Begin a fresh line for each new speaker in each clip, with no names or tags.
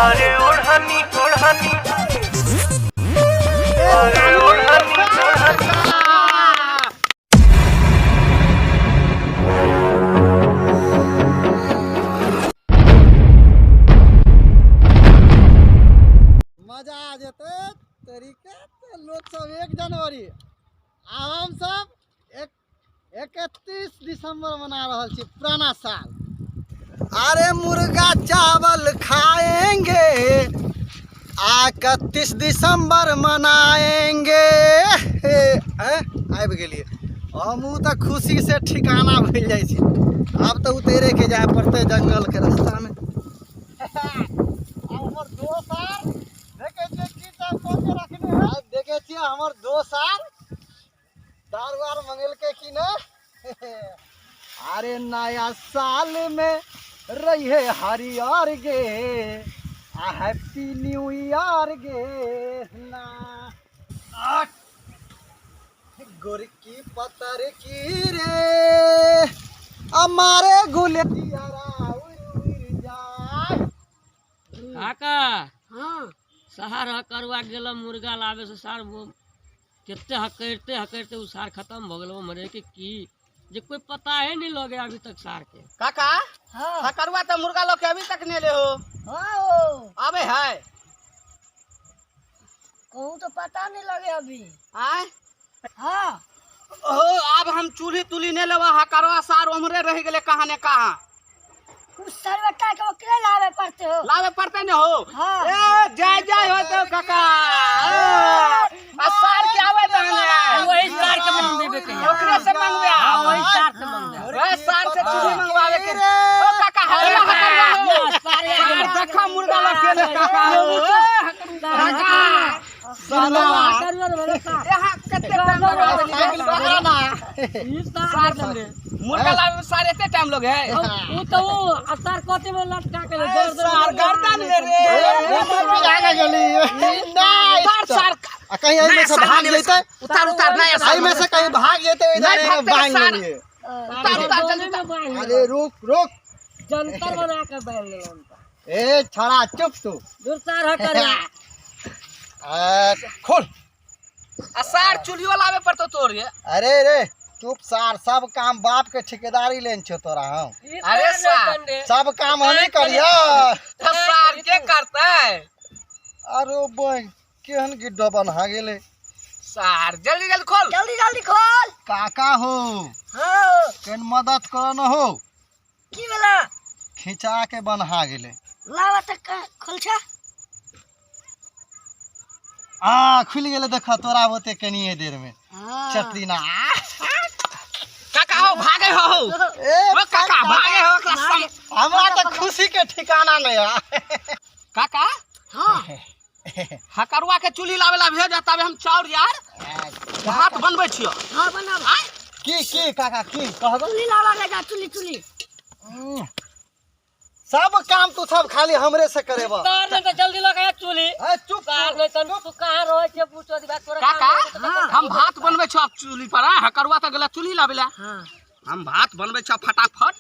अरे ओढ़नी ओढ़नी, अरे ओढ़नी ओढ़नी।
मजा आ जेतै तरीका तऽ लोक सब 1 जनवरी आ हम सब 31 दिसंबर मना रहल छी पुराना साल। अरे मुर्गा चावल खाएंगे आ 31 दिसंबर मनाएंगे। हे, आबि गेलियै हमहूँ तऽ खुशी से ठिकाना भूलि जाइ छी। आब तऽ उतरे के जाय पड़तै जंगल के रास्तामे। आब हमर दोस्त आर देखै छियै की सब कऽ के रखने है। आब देखै छियै हमर दोस्त आर दारू आर मंगेलकै की नहि। अरे नया साल में रहिए हरियर गे आ हैप्पी न्यू ईयर गे ना। आ, गोरकी पतर की रे हमारे गुलतियारा उड़ उड़ जाए।
काका।
हाँ।
सार हकरुआ गेल मुर्गा लाबे से सार वो कते हकरिते हकरिते उ सार खत्म भऽ गेल। मरे के की जे कोई पता है नहीं लगे अभी तक सार के।
काका।
हाँ।
हकरुआ तो मुर्गा लोग के अभी तक नहीं ले हो।
हाँ ओ।
आबे है।
कहूँ तो पता नहीं लगे अभी।
आय।
हाँ।
ओ अब हम चूल्ही तुली नहीं लेवा, हकरुआ सार उमरे रह गेले कहाँ ने कहाँ।
उस सरवटा के ओकरे लावे पड़ते हो।
लावे पड़ते ने हो।
हाँ।
ए जय जय हो तो काका। ए, आ सार के आवे तहने।
वही सार के मांग देबे के है।
ओकरे से मंगवे।
हाँ, वही सार से मांग
ए सार से चूल्ही मंगवावे के। ओ काका हकरुआ हकरुआ हो।
सारे
सार देखा मुर्गा लग के काका हो। ए, काका
साला।
यहाँ कते टाइम लगावे?
साइकिल पकड़ा ना।
मुर्गा लावे सार एते टाइम लगे है।
उ तो उ आ सार कथी में लटका के दौड़ दौड़
सार गर्दन में रे।
आगे गेली नहीं।
उतार सार।
आ कहीं एहिमे से भाग जैते।
उतार उतार नहीं।
एहिमे से कहीं भाग जैते इधर
नहीं भागते
बांध
सार।
लेलिए।
उतार उतार जल्दी उतार।
अरे रुक रुक।
जंतर बना के बांध लेलहुं।
ए छड़ा चुप तू।
दूर सार हकर।
आ, खोल।
आ सार चूल्हियो लावे पड़तो तोर ये।
अरे रे चुप सार, सब काम बाप के ठेकेदारी लेन छो तोरा हम।
अरे सार।
सब काम हमी करिया।
तो सार के करते?
अरे बहन केहन गिड्ढा बन्हा गेले।
सार जल्दी जल्दी खोल।
जल्दी जल्दी खोल।
काका हो।
हाँ।
केन मदद कर न हो।
की भेला?
खिंचा के बन्हा गेले।
लावा तक खोल छा।
आ खुलि गेले, देख तोरा बोते कनिए देर में।
हाँ।
चटरी ना।
काका हो भागे हो।
ए
ओ काका भागे हो ओकरा
हमरा तऽ खुशी के ठिकाना नहीं है।
काका।
हाँ।
हकरुआ के चूल्ही लावे ला भेज, तबे हम चाउर यार भात बनबै छियो।
हाँ बनाब।
की की काका की कहब?
चुल्ही लावा के जा, चुल्ही चुल्ही।
सब काम तू सब खाली हमरे से करेब।
तार नहीं तो जल्दी लगा चूल्ही।
ए चुप।
तार नहीं तो तू कहाँ रहे छे पूछो दिबा तोरा।
काका।
हाँ।
हम भात बनबै छियो अब चूल्ही पर। आ हकरुआ तऽ गेला चूल्ही लावे ला।
हाँ।
हम भात बनबै छियो फटाफट।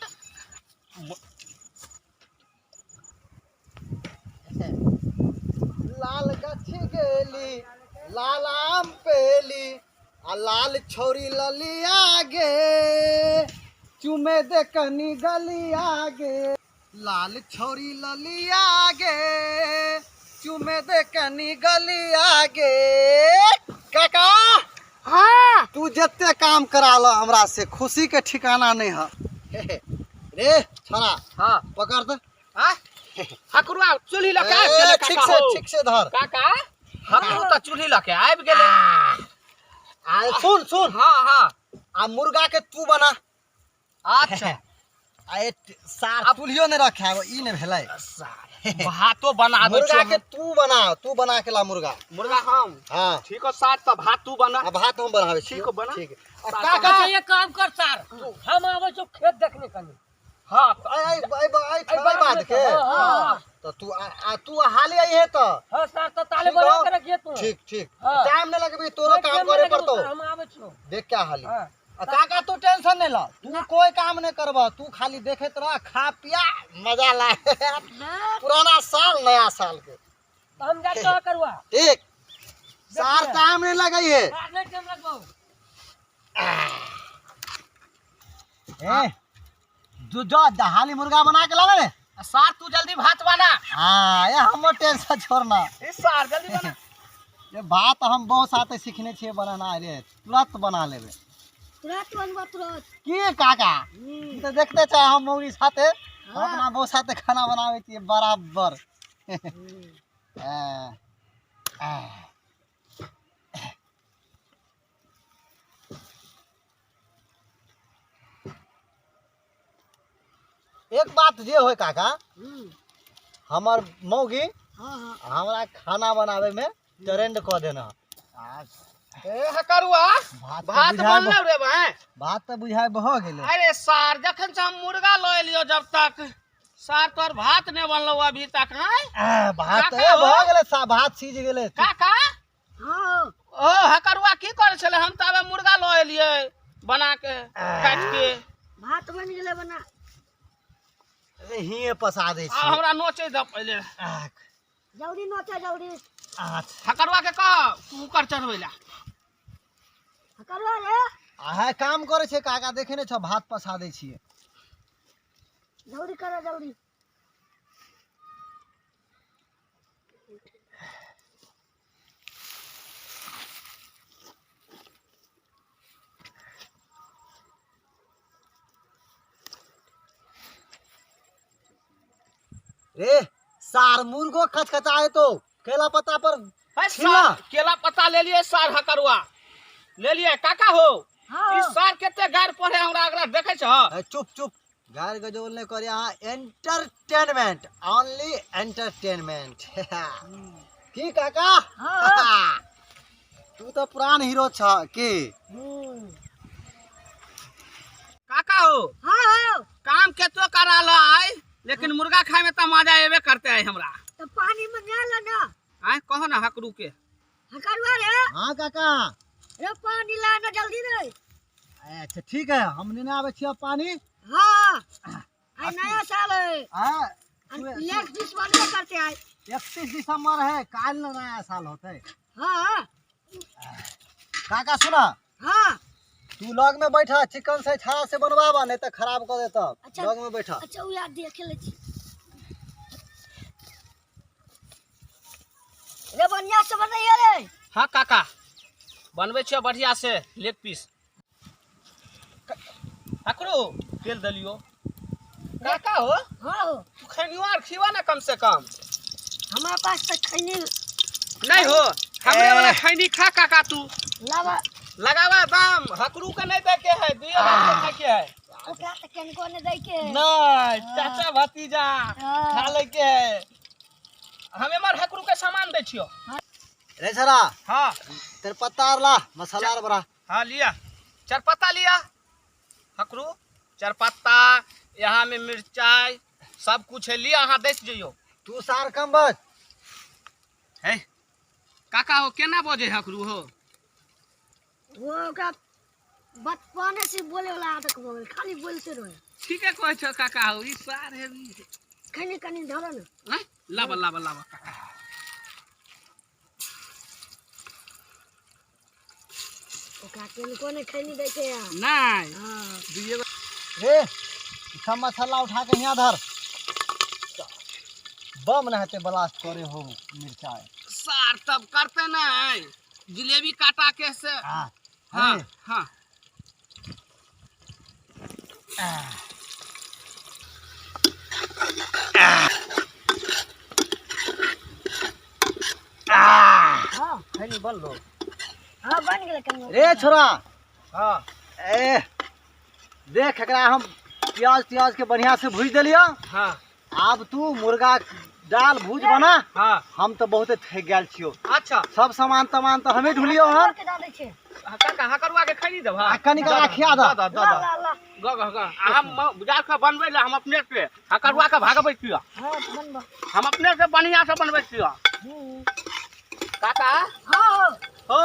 लाल गछी गेली लाल आम पेली आ लाल छौरी ललिया गे चुमे दे कनी गलिया गे। लाल छौरी ललिया गे चुमे दे कनी गलिया गे। काका।
हाँ।
तू जते काम करा ल हमरा से खुशी के ठिकाना नहीं है रे छोरा।
हाँ।
पकड़ दे।
आ हकरुआ चूल्ही लऽ के आबि
ए,
गेलै।
ठीक
काका
से
हो।
ठीक से धर।
काका हकरू तऽ चूल्ही लऽ के आबि गेलै।
आ सुन सुन।
हाँ हाँ।
आ मुर्गा के तू बना।
अच्छा।
आ ए सार चूल्हियो नहीं रखे ई नहीं भेलै।
भातो बना दे।
मुर्गा के तू बना, तू बना के ला मुर्गा।
मुर्गा हम?
हाँ।
ठीक हो सार, तऽ भात तू बना।
आ भात हम बनाबै छी।
ठीक हो, बना।
ठीक आ
सार
काका।
अच्छा ये काम कर सार, हम आबै छौ खेत देखने कनी।
हाँ।
आई आई आई आई छोड़ा बात के।
हाँ,
तो तू आ तू हाली आई है तो।
हाँ सार, तो ताले
ठीक
बना
हो।
के रखिए तू।
ठीक ठीक।
हाँ।
टाइम नहीं लगबी तोरो
कोई
काम
टाइम
करे
नहीं
पड़तो।
लगबो, हम आबै छौ।
देख क्या हाली।
हाँ।
आ काका तू टेंशन नहीं ल, तू कोई काम नहीं करबह, तू खाली देखैत रह, खा पिया मजा ला। पुराना साल नया साल के
तो हम जाते हो करुआ।
ठीक सार टाइम नहीं लगई है।
नहीं टाइम लगबो।
ए तू जो हाली मुर्गा बना के लावे ने।
सार तू जल्दी भात बना।
हाँ ये हमर टेंशन छोड़ना।
ए सार जल्दी बना।
ये भात हम बहुत साथे सीखने छियै बनाना रे, तुरंत बना लेबे।
तुरंत बनबो तुरंत।
की काका ई तो देखते छै हम मौगी साथे अपना बहुत साथे खाना बनाबै छियै बराबर। एक बात जे होय काका, हमर मौगी हमरा खाना बनावे में ट्रेंड क देना।
ए हकरुआ भात बनलो रे भाई।
भात त बुझाय भ गेलै।
अरे सार जखन से हम मुर्गा ल एलियो जब तक सार तोर भात नहीं बनलो अभी तक। हैं
भात ए भ गेलै सा, भात सीज गेलै।
काका
हां
ओ हकरुआ की करे छले? हम त आबे मुर्गा ल एलियै बना के काट के।
भात बन गेलै बना।
अरे हिए पसा दै छी।
हमरा नोचे द पहिले।
जल्दी नोचे जल्दी।
हकरुआ के कह कुकर चढ़बै ला।
हकरुआ रे
आहे काम करे छै काका, देखे नै छ भात पसा दै छियै।
जल्दी करो जल्दी।
रे सार मुर्गो खचखचाए तो केला पत्ता पर।
सार केला पत्ता ले लिए सार हकरुआ ले लिए। काका हो
हाँ।
ई सार केते गार पड़े हमरा अगला देखे छ।
चुप चुप गार गजोल नहीं करे। यहाँ एंटरटेनमेंट ओनली एंटरटेनमेंट। की काका?
हाँ।
तू तो पुरान हीरो छ की।
काका हो
हाँ हाँ
काम केतो करा लो आय, लेकिन मुर्गा खाए में तो मजा एबे करते है हमरा।
तो पानी मंगा लो ना।
आय कहो ना हकरू के।
हकरुआ रे।
हाँ काका
रे पानी ला ना जल्दी रे।
अच्छा ठीक है हम लेने आवे छियै पानी।
हाँ आय नया साल है।
हां
31 बनबे करते आय।
31 दिसंबर है, काल ना नया साल होते।
हाँ
काका सुना।
हाँ
तू लग में बैठा, चिकन से छाड़ा से बनवाबा नहीं तो खराब कर देता।
अच्छा,
लग में बैठा।
अच्छा उ याद देख ले छी रे। बढ़िया से बनैया रे।
हाँ काका बनबै छियै बढ़िया से लेग पीस। हकरो तेल दलियो काका हो।
हाँ हो
तू खैनियो आर खीवा ना कम से कम।
हमारा पास तो खैनी
नहीं हो, हमरे वाला खैनी खा काका। तू
लावा
लगावा दाम हकरू के नहीं दे के है, दिए के के है।
ओकरा त केनको ने दे के है।
नहीं चाचा भतीजा खा ले के है। हम एमर हकरू के सामान दै छियो।
रे छरा।
हां
तेजपत्ता आर ला, मसाला आर बड़ा।
हां लिया चारपत्ता लिया हकरू, चारपत्ता यहाँ में मिर्चाई सब कुछ है लिया। अहाँ दैत जइयो।
तू सार कम बज।
है काका हो केना बजे हकरू हो?
वो ओकरा बचपने से बोले वाला आदत हो गेल, खाली बोलते रहे।
ठीके कहै छ काका हो, ई सार है।
खैनी कनी धरो ना।
हैं लाबा लाबा लाबा काका।
ओकरा केनको ने खैनी दै के यार।
नहीं
हां
दिए
रे सब मसाला उठा के यहाँ धर। बम ना हेते ब्लास्ट करे हो मिर्चाई।
सार तब करते नहीं जिलेबी काटा के से।
हां
हाँ हाँ
हां
खैनी बनलो।
हां बन गेलै कनी।
रे छोरा।
हां
ए देख एकरा हम प्याज त्याज के बढ़िया से भूज देलियो।
हां
आब तू मुर्गा दाल भूज बना।
हां
हम तो बहुत थक गेल छियो।
अच्छा
सब सामान तमान तो हमें ढूलियो हन।
काका हकरुआ के खैनी देब। हां
कनी का खिया द।
द द द ग ग ग हम बुझा के बनबै ले हम अपने से हकरुआ के भागबै छियो।
हां बनबो
हम अपने से बढ़िया से बनबै छियो। काका।
हां
हो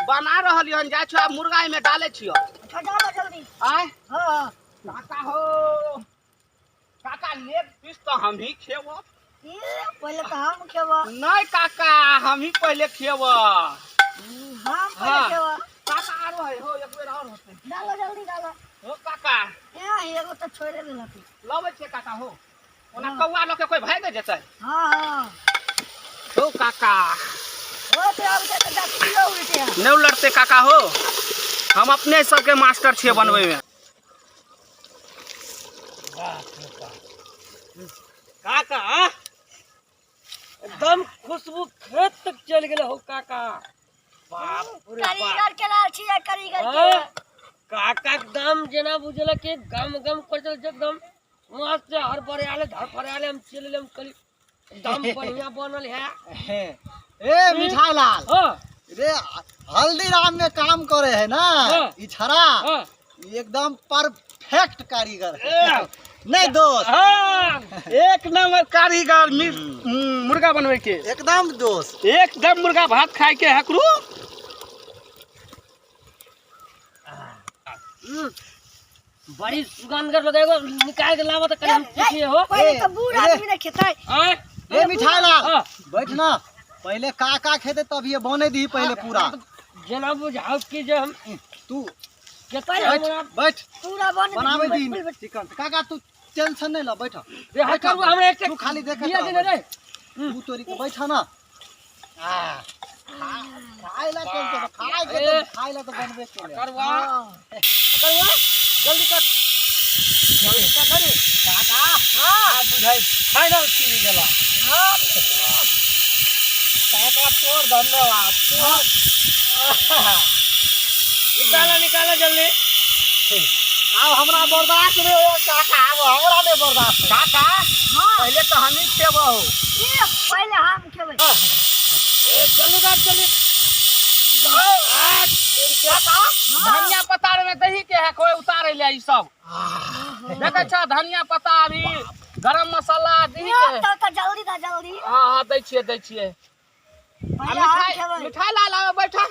बना रहल हन, जाइ छियो आब मुर्गा एहिमे डालै छियो।
अच्छा डालो जल्दी।
आय
हाँ।
काका हो, काका लेग पीस तो हम ही खेबो।
ये पहले तो हम खेबो।
नहीं काका हम ही पहले खेबो।
हम पहले
हाँ।
खेबो।
काका आरो है हो, एक बेर और होते।
डालो जल्दी डालो।
हो काका।
ए एगो तो छोड़े देलक।
लबै छियै काका हो, ओना कौआ लऽ के कोई भागि जेतै।
हाँ हाँ।
हो काका।
हो तो अब तो दसियो उल्टे हैं।
नहीं लड़ते काका हो, हम अपने सबके मास्टर छियै बनबै में।
काका एकदम खुशबू खेत तक चल गेल हो काका। बाप रे बाप।
कारीगर के लाल छियै, कारीगर के।
हाँ, काका के दाम जेना बुझल के गम गम कर चल एकदम वहां से हर बड़े धर फड़ाले हम चल लेम कली एकदम बढ़िया बनल है।
ए मिठाई लाल।
हाँ।
रे हल्दीराम में काम करे है ना।
हाँ।
ई छड़ा।
हाँ।
एकदम परफेक्ट कारीगर है। नहीं दोस्त।
हाँ।
एक नंबर कारीगर मुर्गा बनवे के।
एकदम दोस्त।
एकदम मुर्गा भात खाए के हकरू।
बड़ी सुगंध लगे एगो निकाल के लावा तो कहीं हम पूछिए हो।
पहले तो बूढ़ आदमी ने खेतै।
आय।
ए मिठाई लाल।
हाँ।
बैठ ना, पहले का का खेते तब ये बने दी पहले पूरा।
जना बुझाओ कि जे हम
तू
बैठ
बैठ
पूरा बन
बनावे दी चिकन। काका तू टेंशन नहीं ल, बैठ।
रे हकरू हमरा एक
तू खाली देख
दिया देने रे।
तू तोरी के बैठ ना। हां खाए ला चल तो खाए के तो खाए ला तो बनबे के।
करवा करवा जल्दी कर जल्दी कर रे
काका। हां बुझाई
फाइनल की गेला।
हां काका तोर धन्यवाद।
निकाला निकाला जल्दी।
अब हमरा बर्दाश्त नहीं हो काका, अब हमरा नहीं बर्दाश्त।
काका
हां
पहले तो हम ही खेबो।
ये पहले हम खेबै।
ए जल्दी कर जल्दी।
काका धनिया पत्ता में दही के है कोई उतारे ले ई सब। देखै छ धनिया पत्ता अभी गरम मसाला दही के।
तो तो जल्दी दा जल्दी।
हां हां दै छियै दै छियै।
पहले हम खेबै।
मिठाई लाल आवे बैठा।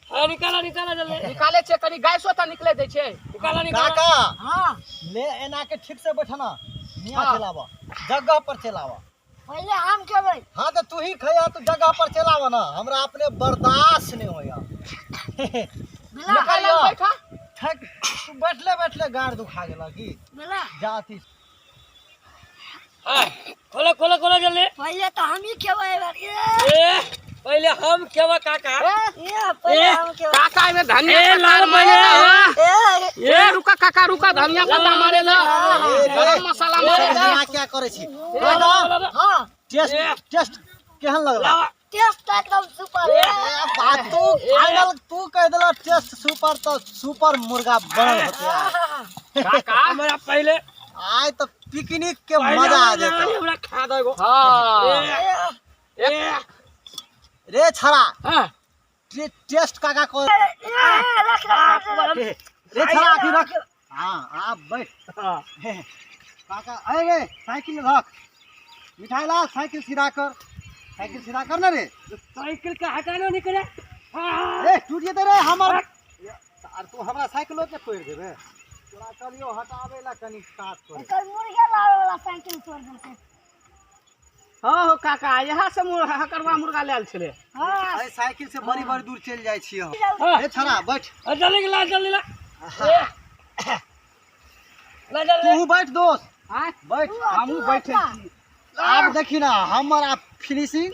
हां निकाला निकाला जल्दी।
निकाले छे कनी गैसो त निकले दै छे।
निकाला निकाला।
काका
हां
ले एना के ठीक से बैठना, निया चलावा जगह पर चलावा।
पहले हम खेबै।
हां तो तू ही खैया तो जगह पर चलावा ना, हमरा अपने बर्दाश्त नहीं होया।
मिठाई लाल बैठा।
ठक तू बैठले बैठले गाड़ दुखा गेला की
मिला
जाती।
हां खोलो खोलो खोलो जल्दी।
पहले तो हम ही खेबै ए बार।
ए पहले हम खेबै काका।
ए पहले हम खेबै
काका में धनिया
ए लाल
मारे
ए
ए रुका काका रुका, धनिया पत्ता मारे ला, गरम मसाला मारे ला।
क्या करे छी?
हां
टेस्ट टेस्ट केहन लगला?
टेस्ट एकदम सुपर।
ए बात तू फाइनल तू कह देला टेस्ट सुपर तो सुपर मुर्गा बनल होते।
काका
हमरा पहले
आय तो पिकनिक के मजा आ जेतै।
हमरा खा देगो।
हां
ए
रे छड़ा।
हां
टेस्ट काका को
रख रख
रे छड़ा अखी रख। हां आप बैठ। काका अरे साइकिल रख। मिठाई लाल साइकिल सीधा कर, साइकिल सीधा कर ना रे।
साइकिल का हटाना निकले। हां
रे टूट जेतै रे हमर। आर तू हमरा साइकिलो के तोड़ देबे। तोरा चलियो हटाबे ला कनी काट कर।
एकर मुर्गा लावे वाला साइकिल तोड़ देलकै।
हां हो काका यहाँ से हकरवा मुर्गा लायल छले।
हां
ए साइकिल से बड़ी बड़ी दूर चल जाय छी हम।
हां
ए छड़ा बैठ।
जल्दी ला जल्दी ला। ला जल्दी
तू बैठ दोस्त।
हां
बैठ
हमहू बैठे छी।
आब देखी ना हमर आ फिनिशिंग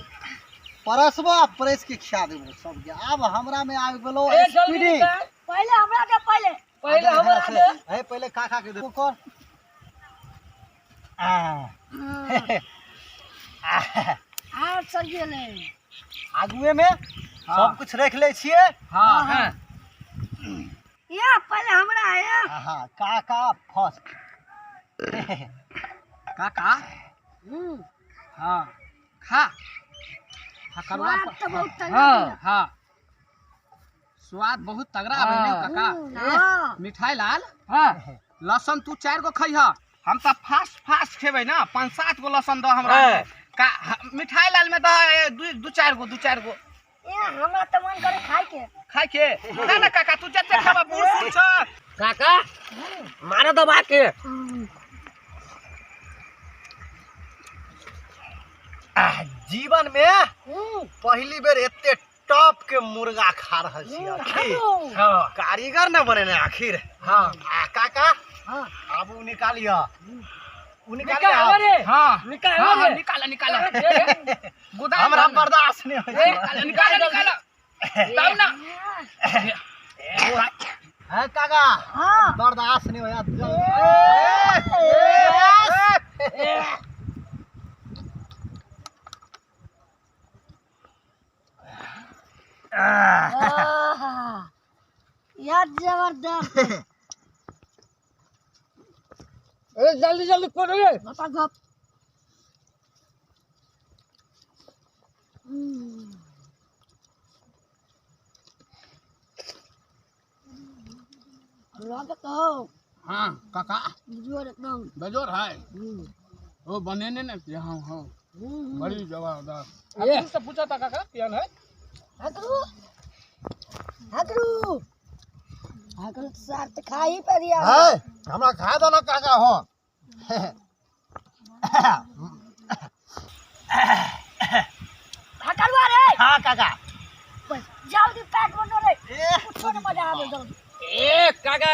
परसबो आ प्रेस के खिया देबो सबके। आब हमरा में आबि गेलो स्पीडिंग।
पहले हमरा के पहले
पहले हमरा दे।
ए पहले काका के दे कर। आ
आ चल गेलै
आगुए में सब कुछ रख ले छिए।
हां हां
ये पहले हमरा है।
हां काका फर्स्ट।
काका हां खा
स्वाद तो बहुत तगड़ा।
हां
हां स्वाद बहुत तगड़ा आवे ने काका।
हां
मिठाई लाल।
हां
लहसुन तू 4 गो खइह, हम त फास्ट फास्ट खेबै ना। 5-7 गो लहसुन द हमरा का। मिठाई लाल में द 2-4 गो 2-4 गो।
ए हमरा त मन करे खाय के।
खाय के ना ना काका तू जते खाबा बूढ़ सूढ़ छ।
काका मारो दबा के।
जीवन में पहली बेर एते टॉप के मुर्गा खा रहल छी। हां कारीगर न बने ने आखिर। हां आ काका हां आब उ निकालिया, उ निकालिया।
हां
निकाल।
हां निकाल निकाल गोदाम
हमरा बर्दाश्त नहीं होय।
निकाल निकाल निकाल तब ना।
है काका
हां
बर्दाश्त नहीं होया।
यार जबरदस्त।
अरे जल्दी जल्दी करो रे।
बता गप। लगे तो।
हाँ काका
बेजोर एकदम।
बेजोर है वो बनेने ने। हाँ हाँ बड़ी जबरदस्त। से पूछा था काका केहन है?
हकरू हकरू हकरू सार त खाई पर दिया
है। हमरा खा दो ना काका हो।
हकरुआ रे।
हां काका
बस जल्दी पैक बनो रे, कुछो न मजा आवे जल्दी।
ए काका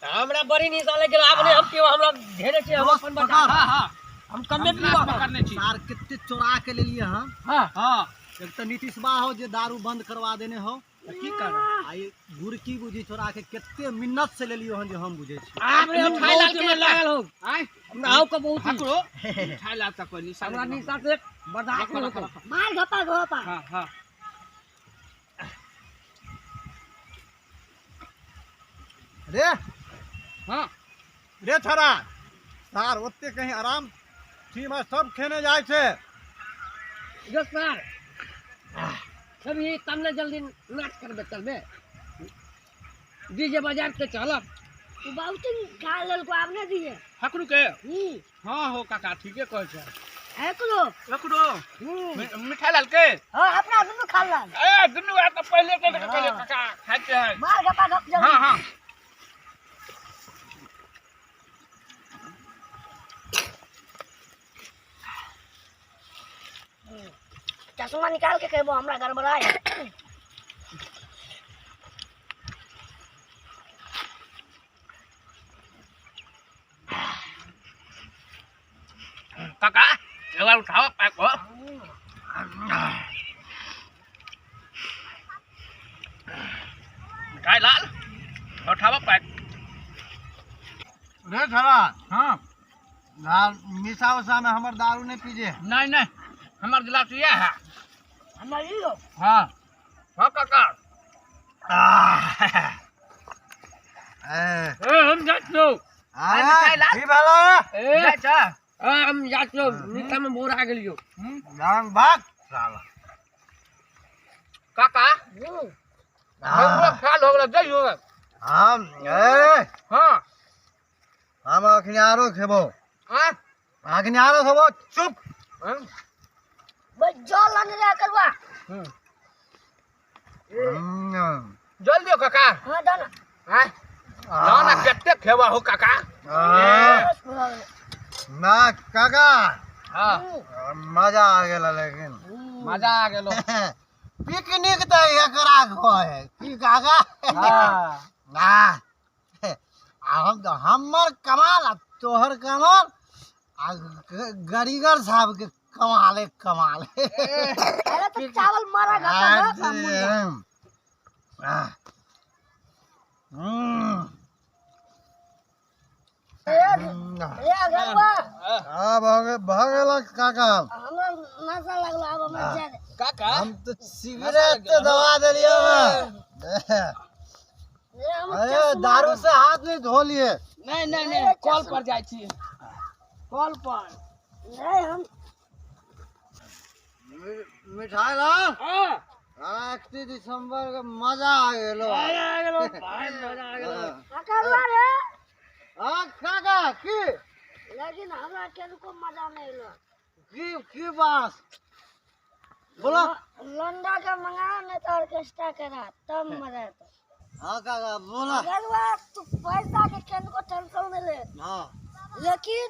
हमरा बड़ी निशा लग गेल। आब नै हम पीब, हमरा ढेरे छै, हम अपन बचा।
हां हां
हम कमे पीब।
पकड़ने छी
सार कितने चोरा के ले लिए। हां
हां
हां
एक तो नीतीश बा हो जे दारू बंद करवा देने हो।
की कर
आई गुरकी बुझी चोरा के कितने मिन्नत से ले लियो हन जे हम बुझे छी।
आब रे
मिठाई लाल के
लागल हो।
आय
हमरा आउ के बहुत
हकरो मिठाई लाल तक कोई निशा
हमरा निशा से बर्दाश्त नहीं होतो।
मार घपा घपा।
हां हां
रे।
हां
रे छोरा सार ओते कहीं आराम सीमा सब खेने जाय छे।
यो सर कभी तब ने जल्दी नाच करबे चलबे डीजे बाजार के चलब।
तू बहुत खा लेल को आब ने दिए
हकरू के। हां हो काका ठीके कहै छै।
हकरू
हकरू मिठाई लाल के।
हां अपना दुनु खा लाल।
ए दुनु आ त पहले के कहले काका खाय के है।
मार घपा घप जल्दी।
हां हां
चश्मा निकाल के कहबो हमरा गड़बड़ाए।
काका एक बार उठाओ पैक हो। मिठाई लाल उठाओ पैक
रे छोरा।
हां
लाल निशा उसा में हमर दारू नहीं पीजे।
नहीं नहीं हमार गिलास ये है।
हमार लियो।
हां हां काका।
ए हम जात लो।
मिठाई लाल की भेलो?
ए
जाय छ।
हम जात लो निशा में बोरा गेलियो।
जान भाग साला।
काका हमरा ख्याल हो गेल जइयो।
हम ए
हां
हम अखनी आरो खेबो।
हां
अखनी आरो खेबो। चुप।
बस जल लाने रे करवा।
जल दियो काका।
हां दो ना।
हां ना ना कते खेबा हो काका।
ना काका।
हां
मजा आ गेल। लेकिन
मजा आ गेलो।
पिकनिक त एकरा है की काका?
हां
ना हम तो हमर कमाल आ तोहर कमाल आ गरीगर साहब के कमाल है कमाल।
अरे तो चावल मारा घपा घपा मुर्गा। ए गरबा।
हां भग गेल काका।
हमरा नशा लागल आब हमरा जाय दे।
काका
हम तो सिगरेट तो दबा देलियो। अरे दारू से हाथ नहीं धो लिए।
नहीं नहीं नहीं कॉल पर जाय छी।
कॉल पर
नहीं हम
मिठाई लाल।
हां
31 दिसंबर के मजा आ गेलो।
आ गेलो भाई मजा आ गेलो।
हकरुआ रे।
हां काका की
लेकिन हमरा केनको मजा नहीं एलो।
की की बात बोलो।
लौंडा के मंगा नहीं तो ऑर्केस्ट्रा करा तब मजा आता।
हाँ काका बोला।
अगर तू पैसा के केन को टेंशन नहीं ले।
हाँ।
लेकिन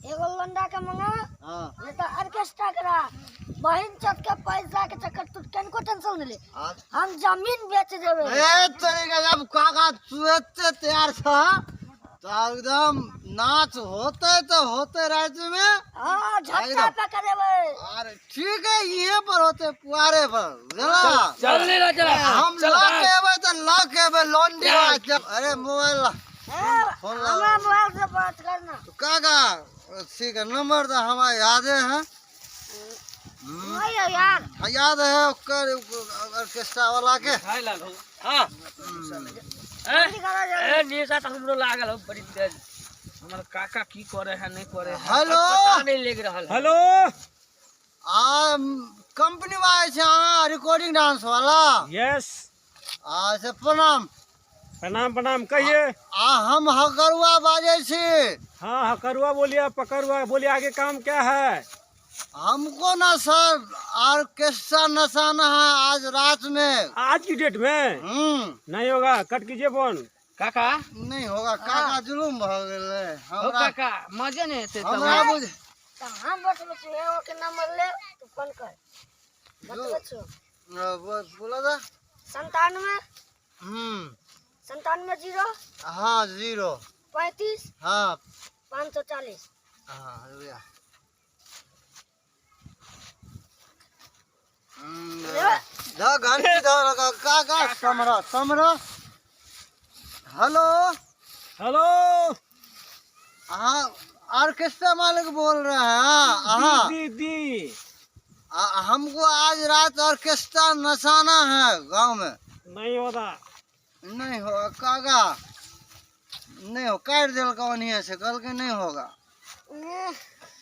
एगो लौंडा के मंगा
हाँ
नहीं तो ऑर्केस्ट्रा करा, बहन चत के पैसा के चक्कर तू केन को टेंशन नहीं ले, हम जमीन बेच देबे।
ए तरीका जब काका तुरंत तैयार था तो एकदम नाच होते तो होते राज्य में।
हाँ झटका पे करेबे।
अरे ठीक है ये पर होते पुआरे पर बुझला?
चल नहीं रहा चला।
हम ला के एबे तो ला के एबे लौंडी बात। अरे मोबाइल ला। फोन ला।
हमरा मोबाइल से बात करना।
तो काका ठीक है नंबर तो हमारे याद है।
नहीं है यार।
हाँ, याद है ओकर ऑर्केस्ट्रा वाला के।
हाय लाल हो। हाँ। ए निशा तो हमरो लागल हो बड़ी तेज।
हमर काका की करे है नहीं करे है।
हेलो
पता नहीं लग रहल है।
हेलो
आ कंपनी वाले छे हाँ रिकॉर्डिंग डांस वाला।
यस।
आ से प्रणाम।
प्रणाम प्रणाम कहिए।
आ हम हकरुआ बाजे छी।
हाँ हकरुआ बोलिए पकरुआ बोलिए, आगे काम क्या है?
हमको ना सर ऑर्केस्ट्रा नचाना है आज रात में।
आज की डेट में? नहीं होगा, कट कीजिए फोन।
काका
नहीं होगा काका, जुलूम भ गेलै
हो काका मजे नहीं एते
हमरा बुझ
तो हम बतबै छी एगो के नंबर ले तू फोन कर। बतबै छी।
बोला था
97 97 0
हाँ 0
35
हाँ
540।
हाँ रुपया घंटी धर काका समरा समरा। हेलो
हेलो
हाँ ऑर्केस्ट्रा मालिक बोल रहे हैं। हाँ
दी दी
हमको आज रात ऑर्केस्ट्रा नचाना है गांव में।
नहीं होगा।
नहीं होगा काका, नहीं हो काट दिल का ओनिए से कल के नहीं होगा।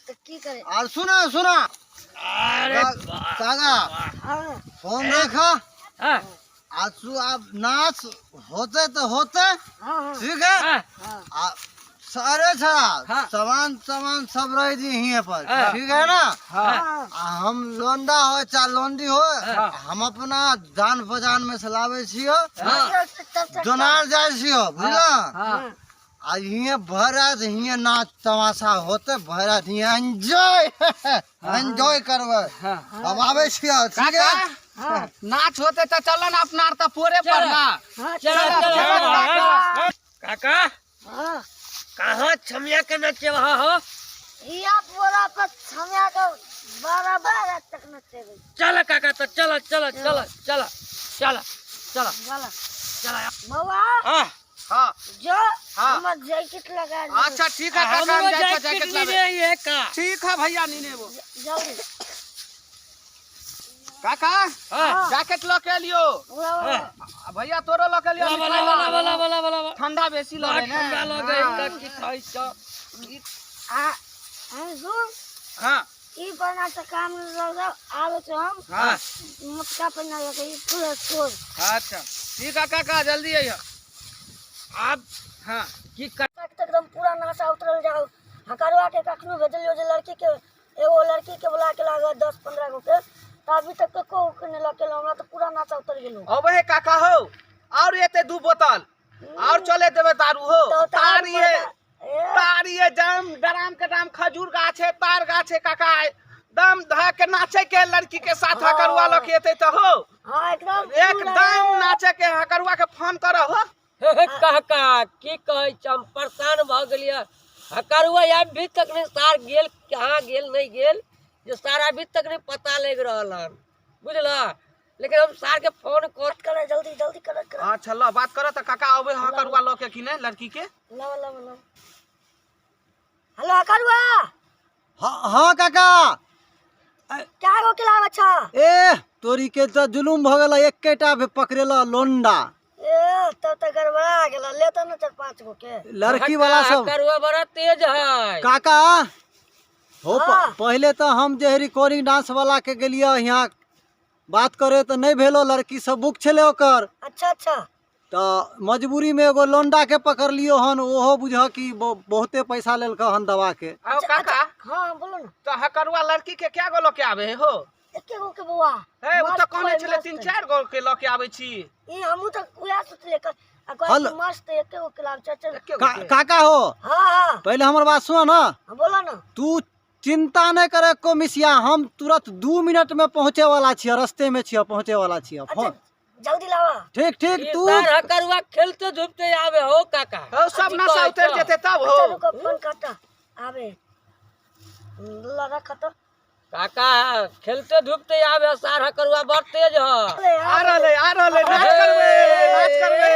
तो की करे?
और सुना सुना
अरे
काका फोन रखा।
हाँ
आज तू आप नाच होते तो होते ठीक है। सारे छड़ा सामान सामान सब रह दी यहीं पर ठीक है ना। हम लोंडा हो चाहे लोंडी हो हम अपना जान पहचान में से लावे छियो दोनार जाए छियो बुझला। आ हियाँ भर रात हियाँ नाच तमाशा होते भर रात हियाँ एंजॉय एंजॉय करबै। हम आबै छियो ठीक है।
नाच होते तो चलो ना अपना तो पूरे पर ना।
चलो चलो काका कहाँ छमिया के नचे वहाँ हो?
या पूरा पर छमिया के 12 12 तक नचे।
चलो काका तो चलो चलो चलो चलो चलो चलो
चलो
चलो
बउआ।
हाँ
हाँ
जो
हाँ।
हमर जैकेट लगा।
अच्छा ठीक है काका, हम जाए जैकेट लावे। ठीक है भैया नीने वो
जल्दी
काका जैकेट ल के लियो भैया तोरो ल के लियो। ठंडा बेसी लगे ना।
ठंडा लगे का की खाई छ।
आ हम सुन
हां
ई बना से काम लगा आवे छ हम।
हां
मोटका पहना लगे ई पूरा छोड़।
अच्छा ठीक है काका जल्दी आइयो
आप।
हां
की कर
तक एकदम पूरा नशा उतरल जाओ। हकरवा के कखनो भेजलियो जे लड़की के एगो लड़की के बुला के लागल 10-15 गो के, त अभी तक के को के नहीं लके हमरा तो पूरा नाचा उतर गेलो।
अबे हे काका हो और एते 2 बोतल और चले देबे दारू हो।
तो
तारिये तारिये जाम डराम के दाम खजूर गाछ है तार गाछ है काका दम ध के नाचे के लड़की के साथ हकरवा लके एते त हो।
हां एकदम
एकदम नाचे के हकरवा के फोन करऽ हो।
हे काका की कहै छ, हम परेशान भ गेलियै। हकरवा अभी तक नहीं सार गेल कहाँ गेल नहीं गेल जो सारा अभी तक नहीं पता लग रहल हन बुझला। लेकिन हम सार के फोन कर
करे जल्दी जल्दी कर कर।
अच्छा ल बात करो त काका अबे हकरवा लके कि ने लड़की के।
लो लो लो हेलो हकरवा।
हाँ हाँ काका
क्या गो के लावे छ?
ए तोरी के तो जुलूम भ गेल एकेटा पकड़ेला लोंडा।
ए तब त गड़बड़ा गेल ले त न 4-5 गो के
लड़की वाला सब।
हकरवा बड़ा तेज है
काका हो। पहले तो हम जे रिकॉर्डिंग डांस वाला के गेलियै यहाँ बात करे तो नहीं भेलो, लड़की सब बुक छलै ओकर।
अच्छा अच्छा।
तो मजबूरी में एगो लोंडा के पकड़लियो हन, ओहो बुझ कि बहुते पैसा लेलक हन दवा के।
आओ काका।
हाँ बोलो ना।
तो हकरवा लड़की के क्या गो लके आवे हो?
एके गो के बौआ।
हे, ओ
मस्त
तऽ कहने
है,
छलै
मस्त।
तीन चारि गो के लऽ के आबै छी।
ई हमहूँ तऽ उएह सोचलियै आ कहै
हलो।
कि मस्त एके गो के लाभ चल चल।
एके गो के।
काका हो।
हाँ हाँ।
पहले हमर बात सुनो ना।
हाँ, बोलो ना।
तू चिंता नहीं करे को मिसिया, हम तुरंत 2 मिनट में पहुंचे वाला छियै, रस्ते में छियै, पहुंचे वाला छियै।
अच्छा
फोन
जल्दी लावा।
ठीक ठीक।
ई
तू
सार हकरुआ खेलते धूपते आवे हो काका।
हो, सब
अथी
नशा
कहै
उतरि
छौ।
जेतै तब
अच्छा
हो।
रुको, फोन काटा आवे ला रख तो।
काका खेलते धूपते आवे, सार हकरुआ बड़ तेज ह।
आ रहलै, आ रहलै, नाच करबै, नाच करबै।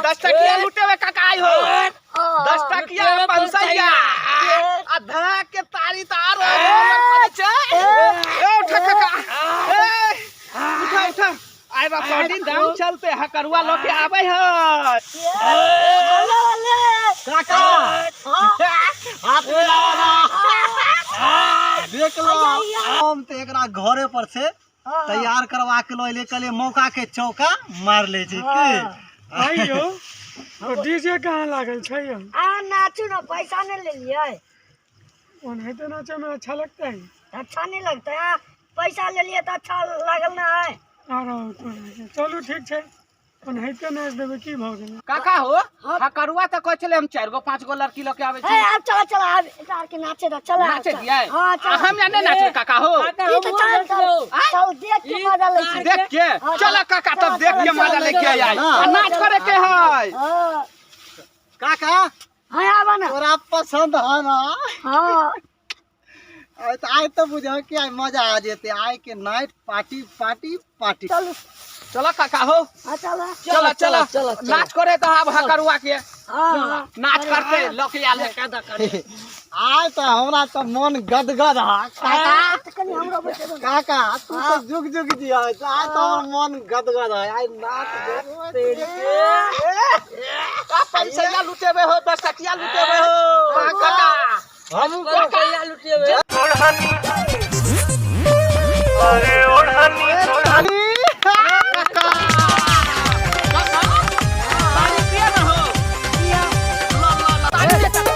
10 टकिया लुटेबै काका आइ हो। 10 टकिया
लुटेबै।
पंसैया आ धरा के तारी तऽ आ रहल करै छै। ए उठा काका, ए उठा उठा, आइ बाप दिन दाम चलते हकरुआ लऽ के आबै है।
काका हाथ मिलावा ना, देख लो हम तो एकरा घरे पर से तैयार करवा के लइले, कहलिए मौका के चौका मार ले छी की।
आइयो तो डीजे कहाँ लागल छै यौ?
आ नाचू ना, पैसा नहीं ले लिए।
ओनाहिते नाचे में अच्छा लगता है।
अच्छा नहीं लगता है, पैसा ले लिए तो अच्छा लागल ना है।
आ रहा हूँ तो चलू ठीक छै, ओनाहिते नाच देबै, की भऽ गेलै?
काका हो, हकरुआ तऽ कहै छलै हम 4 गो 5 गो लड़की लऽ के आबै
ए
छी।
आब चला चला, आब एकरा आर के नाचे दो, चला।
नाचे दियै?
हाँ
आ
चला।
हम नहि नाचबै काका हो।
काका
ई तो
हमहूँ
चल चल
नाचलहुँ।
चल, देख के मजा ले छी।
देख के
हाँ,
चल काका, तब देख के मजा लेके आइ।
हाँ।
आ नाच करे के है।
हाँ।
काका।
हाँ आवा ना।
तोरा पसंद है ना?
हाँ।
आइ तो, आइ तो बुझो कि आइ मजा आ जेते, आइ के नाइट पार्टी पार्टी पार्टी।
चल।
चलो काका हो।
हाँ चल।
चलो चलो।
चलो, चलो।
नाच करे तो आब हकरुआ के।
हाँ।
नाच करते लऽ के आयल है।
आइ तो हमरा तो मन गदगद है काका।
तो कनी हमरो बैठे।
काका तू तो जुग जुग जिया, आइ तो हमर मन गदगद है, आइ नाच देखबै।
का पैसा लुटेबे हो, 10 टकिया लुटेबे हो काका।
हम
रुपैया लुटेबै।
ओढ़नी, अरे ओढ़नी ओढ़नी।
पानी पिए ना हो। ला ला ला, तारी दे काका।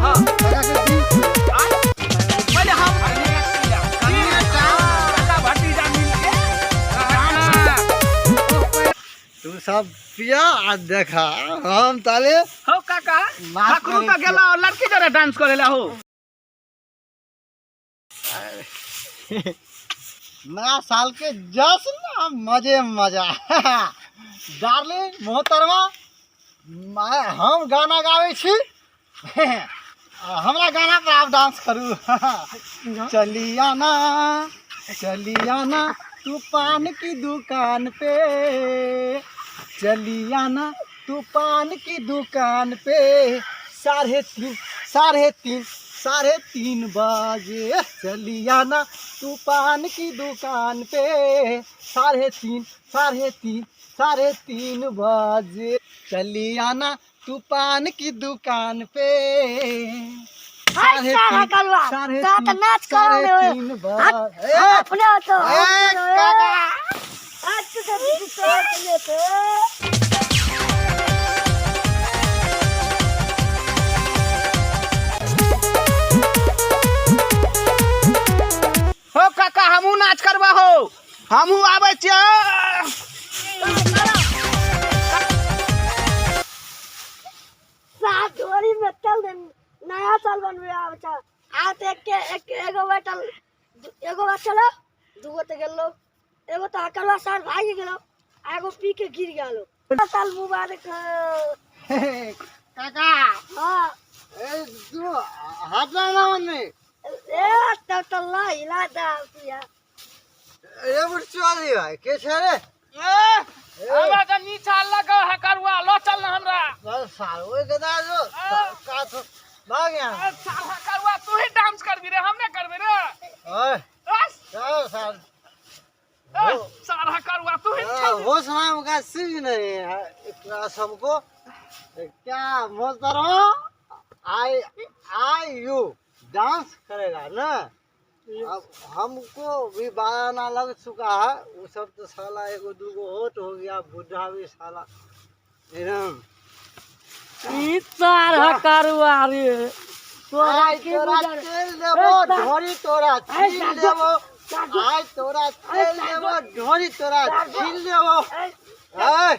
हाँ।
काका के दी।
आय। पहिले हम काका भतीजा मिलके। हाँ।
तू सब पिया आ देखा हम ताले
हो काका।
नाच
हकरू
करै
तऽ
छियै।
गेला लड़की जरे डांस करे ला हो।
नया साल के जश्न, मजे मजा। डार्लिंग मोहतरमा, हम गाना गाबै छी, हमरा गाना पर आप डांस करू। चली आना, चली आना तू पान की दुकान पे, चली आना तू पान की दुकान पे, 3:30 3:30 3:30 बजे, चली आना तू पान की दुकान पे, 3:30 3:30 3:30 बजे, चली आना तू पान की दुकान पे।
हाय सारा कलवा
साढ़े
तो
तीन
नाच करो
साढ़े
ने।
तीन बजे।
अपने तो
ए, काका।
आज तो दीदी तो के थे।
हो काका, हमहूँ नाच करबा हो, हमहूँ आबै छियै।
सात जोड़ी में चल दे, नया साल बनबे आब चल। आ तो एक के एक एगो बैठल, एगो बार चलो, दूगो तो गेलो, एगो तो अकलवा साल भाग गेलो, आ एगो पी के गिर गेलो। साल मुबारक हो।
काका।
हाँ।
ए तू हाथ ना मन्ने।
ए तब तो ला हिला दा पिया।
ए बुढ़चुआली भाई के छै रे?
ए, हमरा तऽ नीचा लगो है करुआ लो चल ना हमरा।
बस साल ओए गदा जो का तो भाग यहाँ।
ए, साल हकरुआ तू ही डांस करबी रे, हम नहीं करबी रे।
ओए।
बस।
चल साल।
ए, साल हकरुआ तू ही चल।
होश नाम का चीज नहीं है इतना सबको। क्या मोहतरमा, आई I you dance करेगा ना? अब हमको भी बाराना लग चुका है, वो सब तो साला एगो दूगो होट हो गया, बुढ़ा भी साला एकदम।
ई सार हकरुआ रे। तोरा
आइ
की
तोरा
बुझल
चल देबो
ए, सार।
ढोरी तोरा
ए,
छील
सार,
देबो।
सार,
आइ तोरा चल
सार,
देबो ढोरी तोरा
सार,
छील देबो।
ए,
ए,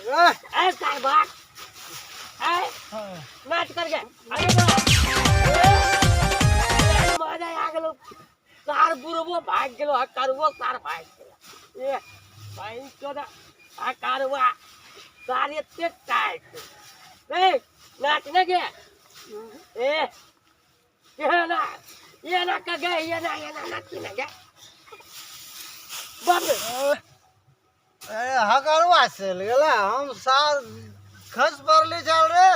ए,
ए सार भाग, ए नाच कर गए। अरे बा, ए, मजा आ गेलो। सार बुढ़बो भाग गेलो, हकरुओ सार भाग गेलो। ए भाई चोदा हकरुआ सार एते टाइट। ए नाचने गे, ए ये ना ये ना का गे, ये ना ये ना नाची ना गे। बाप रे।
ए, हकरुआ चल गेला। हम सार खस पड़ली चल रे।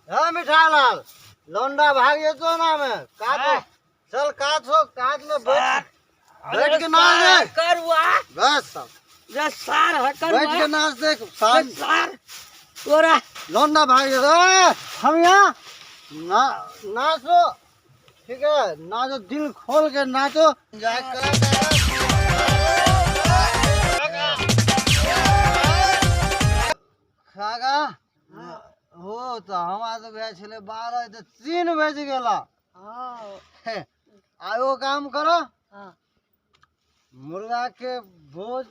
हाँ मिठालाल लौंडा भाग जेतो ना में काट चल, काट हो काट में बैठ बैठ के नाच देख।
हकरुआ
बस सब
रे सार हकरुआ
बैठ के नाच देख सार।
रे सार तोरा
लौंडा भाग जेतो। ए, हम यहाँ ना नाचो, ठीक है नाचो, दिल खोल के नाचो। एंजॉय करो। खागा हो तऽ हमरा तऽ भए छलै 12 तऽ 3 बजि गेल।
हाँ।
हे, आ एगो काम करो।
हाँ।
मुर्गा के भोज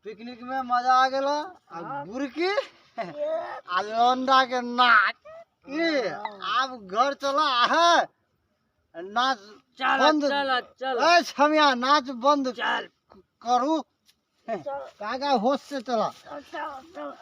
पिकनिक में मजा आ गेल आ बुरकी आ लौंडा के नाच। ई आब घर चला है, नाच
चल
बंद।
चल चल।
ए छमिया नाच बंद
चल
करू।
चल।
काका होश से चला।
चल चल।